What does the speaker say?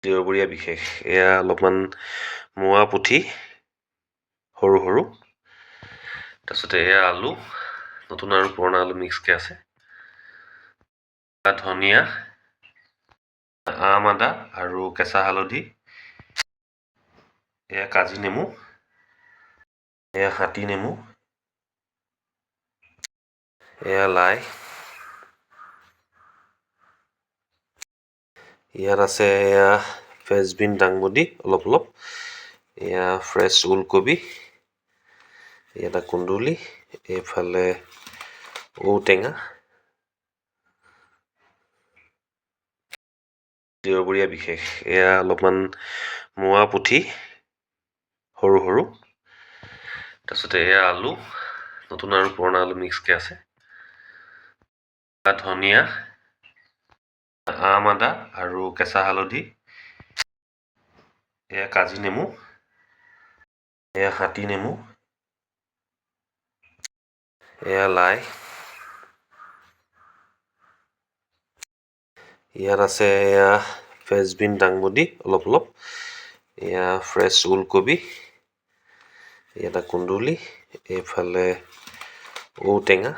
দেওবৰীয়া বিশেষ। এয়া অলপমান মোৱা পুঠি, সৰু সৰু। তাৰপিছতে এয়া আলু, নতুন আৰু পুৰণা আলু মিক্সকৈ আছে। ধনিয়া, আম আদা আৰু কেঁচা হালধি। এয়া কাজি নেমু, এয়া হাতী নেমু, এয়া লাই। ইয়াত আছে এয়া ফ্ৰেঞ্চবিন দাংবডি অলপ অলপ, এয়া ফ্ৰেছ ওলকবি, এটা কুন্দুলি, এইফালে ঔটেঙা। দেওবৰীয়া বিশেষ। এয়া অলপমান মোৱা পুঠি, সৰু সৰু। তাৰপিছতে এয়া আলু, নতুন আৰু পুৰণা আলু মিক্সকৈ আছে। ধনিয়া, আম আদা আৰু কেঁচা হালধি। এয়া কাজি নেমু, এয়া হাতী নেমু, এয়া লাই। ইয়াত আছে এয়া ফ্ৰেঞ্চবিন দাংবডি অলপ অলপ, এয়া ফ্ৰেছ ওলকবি, এটা কুন্দুলি, এইফালে ঔটেঙা।